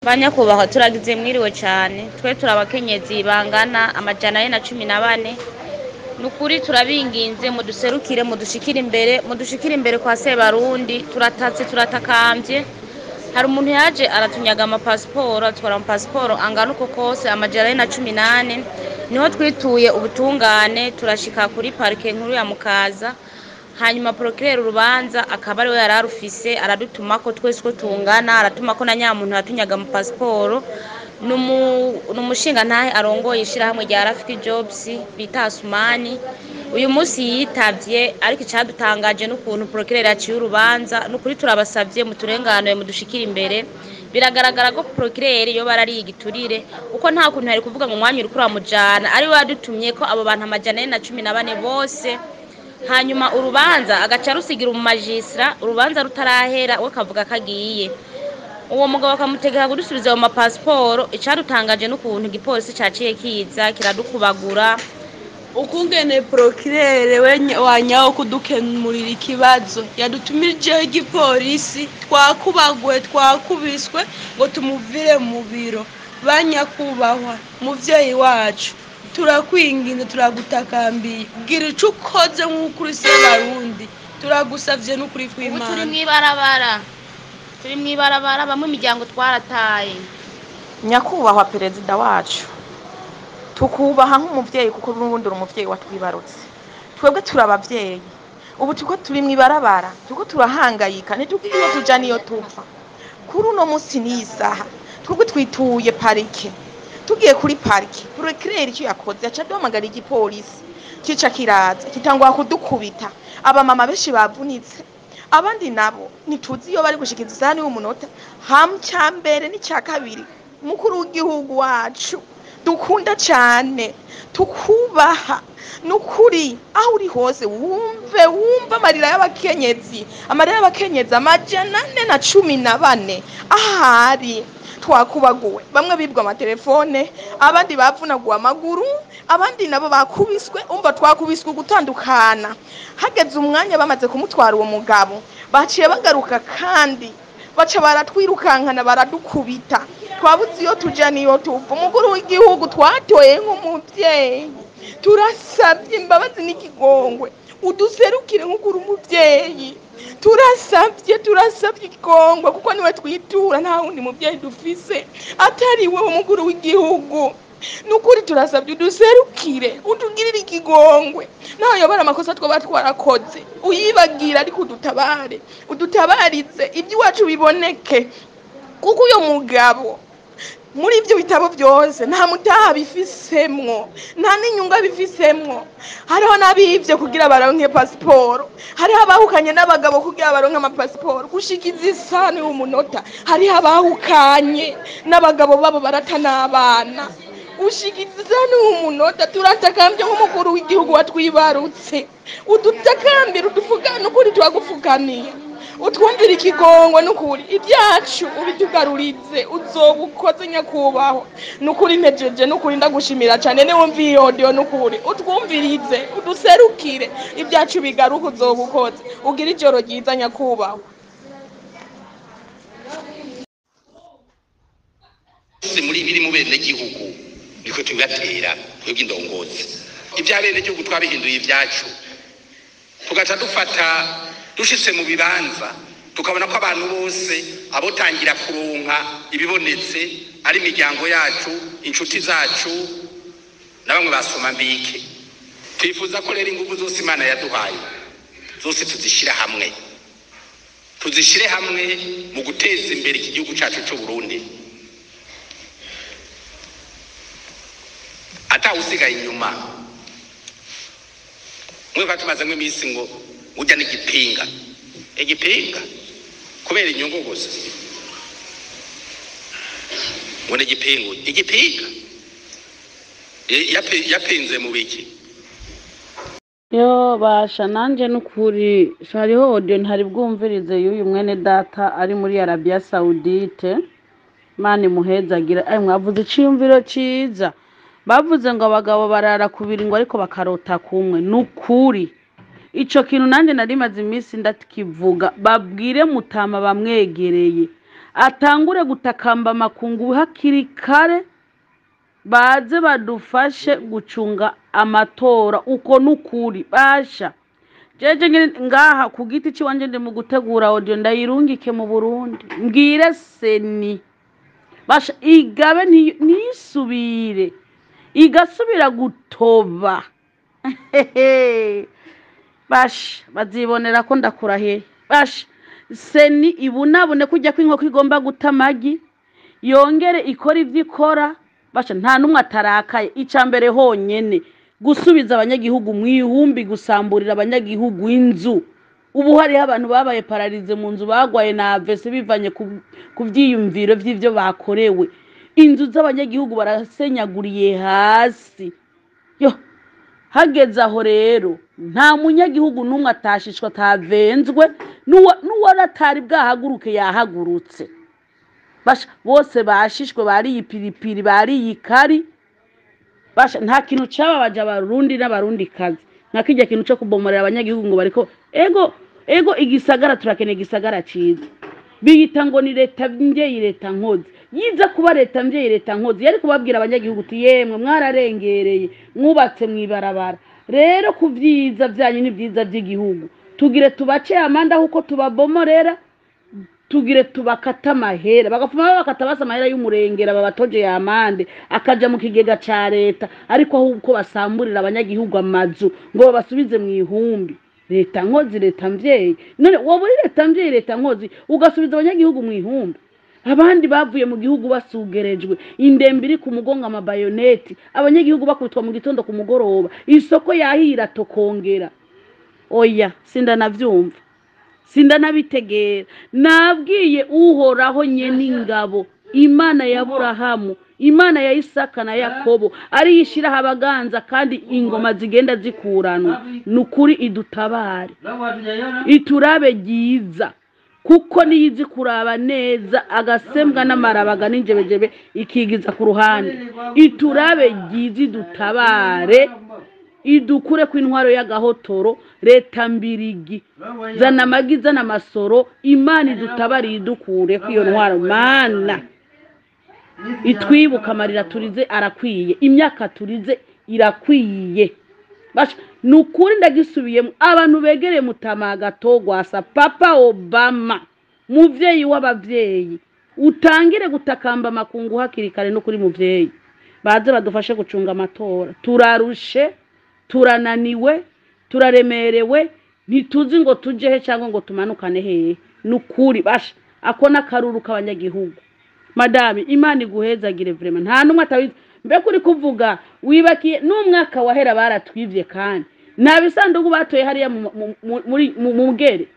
Banyakubahwa, turagize mwiriwe cyane. Twe turi abakenyezi bangana 414. Ni ukuri turabinginze, muduserukire, mudushikire imbere, mudushikire imbere kwa Sebarundi. Turatatse, turatakambye. Hari umuntu yaje aratunyaga amapasiporo, atwara amapasiporo angana uko kose, 414. Niho twituye ubutungane, turashika kuri parike nkuru ya Mukaza. Hanyuma procureur urubanza akaba ariwe yari arufise, aradutuma ko twese uko tungana, aratuma ko na nyamuntu yatunyaga mu pasiporo. Ni umushinga ntahe arongoye ishirahamwe rya Rafiki Jobs bita Asumani. Uyu munsi yitavye, ariko icadutangaje n'ukuntu procureur yaciye urubanza. Nukuri turabasavye, muturenganure, mudushikire imbere. Biragaragara ko procureur yo barari igiturire, uko nta kuntu yari kuvuga ngo umwanya uriko uramujana, ari we yadutumye ko abo bantu 414 bose. Hanyuma urubanza agaca rusigira umumajisira, urubanza rutarahera we akavuga ko agiye. Uwo mugabo akamutegeka kudusubiza mu mapasiporo. Icadutangaje n'ukuntu igipolisi caciye kiza kiradukubagura. Ukungene procureur wanyawo kudukemurira ikibazo yadutumijeho igipolisi, twakubaguwe, twakubiswe ngo tumuvire mu biro. Banyakubahwa muvyeyi wacu, turakwinginze, turagutakambiye, bwira ico ukoze nk'uko uri Sebarundi. Turagusavye n'ukuri Ubu turi kw'Imana. mw'ibarabara, turi mw'ibarabara, bamwe imiryango twarataye. Nyakubahwa perezida wacu, tukubaha nk'umuvyeyi, kuko n'ubundi uri umuvyeyi watwibarutse. Twebwe turi abavyeyi. Ubu turiko turi mw'ibarabara, turiko turahangayika, ntitugira iyo tuja n'iyo tuva. Kuri uno munsi n'iyi saha, twebwe twituye parike. Tugiye kuri parike, procureur icyo yakoze, yaca aduhamagara igipolisi, kica kiraza, kitangura kudukubita. Abamama benshi bavunitse, abandi nabo ntituzi iyo bari gushikiza isahani y'umunota. Hamu cya mbere n'icya kabiri, umukuru w'igihugu wacu dukunda cyane, tukubaha, nukuri aho uri hose wumve, wumve amarira y'abakenyezi, amarira y'abakenyezi 414 ahari twakubaguwe. Bamwe bibwa amatelefone, abandi bavunaguwe amaguru, abandi nabo bakubiswe. Umva, twakubiswe gutandukana. Hageze umwanya bamaze kumutwara uwo mugabo, baciye bagaruka kandi baca baratwirukankana, baradukubita. Twabuze iyo tuja n'iyo tuva. Umukuru w'igihugu twatoye nk'umuvyeyi, turasabye imbabazi n'ikigongwe, uduserukire nk'ukuri umuvyeyi. Turasabye, turasabye ikigongwe, kuko niwe twitura, nta wundi muvyeyi dufise atari wewe mukuru w'igihugu. Nukuri turasabye, uduserukire, utugirire ikigongwe. Naho yobara amakosa twaba twarakoze, uyibagira, ariko udutabare, udutabarize iby'iwacu biboneke, kuko uyo mugabo muri ibyo bitabo byose nta mutaha bifisemwo, nta n'inyungu abifisemwo. Hariho n'abivye kugira baronke pasiporo, hariho abahukanye n'abagabo kugira baronke amapasiporo. Gushikiza isano y'umunota, hariho abahukanye n'abagabo babo, barata n'abana. Gushikiza isano y'umunota, turatakambye nk'umukuru w'igihugu watwibarutse, udutakambire, udufugane. Ukuri turagupfukamiye, utwumvire ikigongwe, n'ukuri ibyacu ubitugarurize, uzoba ukoze nyakubahwa. N'ukuri mpejeje, n'ukuri ndagushimira cyane. Niwumva iyo audio, n'ukuri utwumvirize, uduserukire, ibyacu bigaruka, uzoba ukoze. Ugira ijoro ryiza, nyakubahwa. Muri biri mu bene gihugu niko tubibatera. Twebwe indongozi, ibya bene gihugu twabihinduye ibyacu, tugaca dufata dushitse mu bibanza, tukabona ko abantu bose abotangira kuronka ibibonetse ari imiryango yacu, inshuti zacu na bamwe basoma mbike. Twifuza ko rero ingufu zose Imana yaduhaye zose tuzishyira hamwe, tuzishyire hamwe mu guteza imbere iki gihugu cyacu cy'u Burundi, atawusigaye inyuma. Mwe kwa tumazemo iminsi ngo ujya n'igipinga, igipinga kubera inyungu gusa, ngo ni igipingu, igipinga yapinze mu biki? Yo basha, nanje n'ukuri hariho audio ntari bwumvirize y'uyu mwene data ari muri Arabia Saudite. Imana imuhezagira. Ay, mwavuze iciyumviro ciza. Bavuze ngo abagabo barara kubiri ngo ariko bakarota kumwe. Nukuri ico kintu nanje nari maze iminsi ndakivuga. Babwire mutama bamwegereye. Atangure gutakamba amakungu hakiri kare, baze badufashe gucunga amatora. Uko nukuri basha jeje nyene ngaha ku giti ciwanje ndi mu gutegura audio ndayirungike mu Burundi, mbwire CENI basha igabe ntisubire igasubira gutoba. Basha bazibonera ko ndakurahiye. Basha CENI ibunabune kujya kw'inkoko igomba guta amagi, yongere ikora ivyo ikora. Basha nta numwe atarakaye. Ica mbere honyene gusubiza abanyagihugu mwihumbi, gusamburira abanyagihugu inzu. Ubu hariho abantu babaye paralysés mu nzu, bagwaye na AVC bivanye ku vyiyumviro vy'ivyo bakorewe. Inzu z'abanyagihugu barasenyaguriye hasi. Yo hageze aho rero nta munyagihugu n'umwe atashishwa atavenzwe, n'uwaratari bwahaguruke yahagurutse. Basha bose bashishwe, bariye ipiripiri, bariye ikari. Basha nta kintu cababaje abarundi n'abarundi kazi nka kirya kintu co kubomorera abanyagihugu ngo bariko ego ego. Igisagara turakeneye, igisagara ciza. Biyita ngo ni leta mvyeyi, leta nkozi. Yiza kuba leta mvyeyi, leta nkozi, yari kubabwira abanyagihugu uti: "Yemwe mwararengereye, mwubatse mw'ibarabara, rero ku vyiza vyanyu n'ivyiza vy'igihugu tugire tubace amande aho uko tubabomorera, tugire tubakata amahera." Bagapfuma babakata basa amahera y'umurengera, babatoje y'amande akaja mu kigega ca leta. Ariko aho uko basamburira abanyagihugu amazu ngo babasubize mu ihumbi, leta nkozi, leta mvyeyi? None woba uri leta mvyeyi, leta nkozi, ugasubiza abanyagihugu mu ihumbi, abandi bavuye mu gihugu basugerejwe, indembe iri ku mugongo, amabayoneti, abanyagihugu bakubitwa mu gitondo, ku mugoroba, isoko yahira tokongera? Oya, sindanavyumva, sindanabitegera. Nabwiye Uhoraho nyene ingabo, Imana ya Burahamu, Imana ya Isaka na Yakobo, ariyo ishiraho abaganza kandi ingoma zigenda zikuranwa, ni ukuri idutabare, iturabe ryiza, kuko niyo izi kuraba neza agasembwa n'amarabaga n'injebejebe ikigiza ku ruhande. Iturabe ryiza, idutabare, idukure ku intwaro y'agahotoro. Leta mbirigi, zana amagi, zana amasoro. Imana idutabare, idukure ku iyo ntwaro. Mana itwibuka, amarira turize arakwiye, imyaka turize irakwiye. Basha ni ukuri ndagisubiyemo, abantu begereye Mutama Gwasa, Papa Obama, muvyeyi w'abavyeyi, utangire gutakamba amakungu hakiri kare. No kuri muvyeyi, baze badufashe gucunga amatora. Turarushe, turananiwe, turaremerewe, ntituzi ngo tuje he cyangwa ngo tumanukane hehe. Ni ukuri basha ako n'akaruru k'abanyagihugu. Madame, Imana iguhezagire vraiment. Nta n'umwe atabizi. Mbega uri kuvuga wibakiye n'umwaka wahera baratwivye, kandi nta bisanduku batoye hariya muri mu mugere,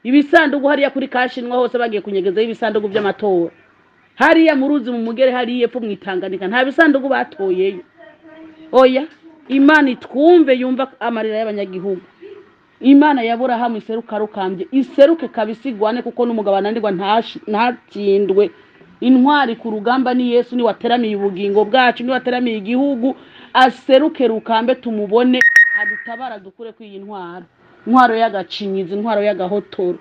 ibisanduku hariya kuri Kashinwa hose bagiye kunyegezaho ibisanduku by'amatora. Hariya mu ruzi mu mugere, hariya epfo mwitanganika, nta bisanduku batoyeyo. Oya, Imana itwumve, yumva amarira y'abanyagihugu. Imana ya Burahamu iseruka rukambye, iseruke kabisa, igwane, kuko n'umugabo ananirwa ntatsindwe. Intwari ku rugamba ni Yesu, ni wateramiye ubugingo bwacu, ni wateramiye igihugu. Aseruke rukambe, tumubone, adutabara, dukure kw'iyi ntwaro, intwaro y'agacinyizi, intwaro y'agahotoro.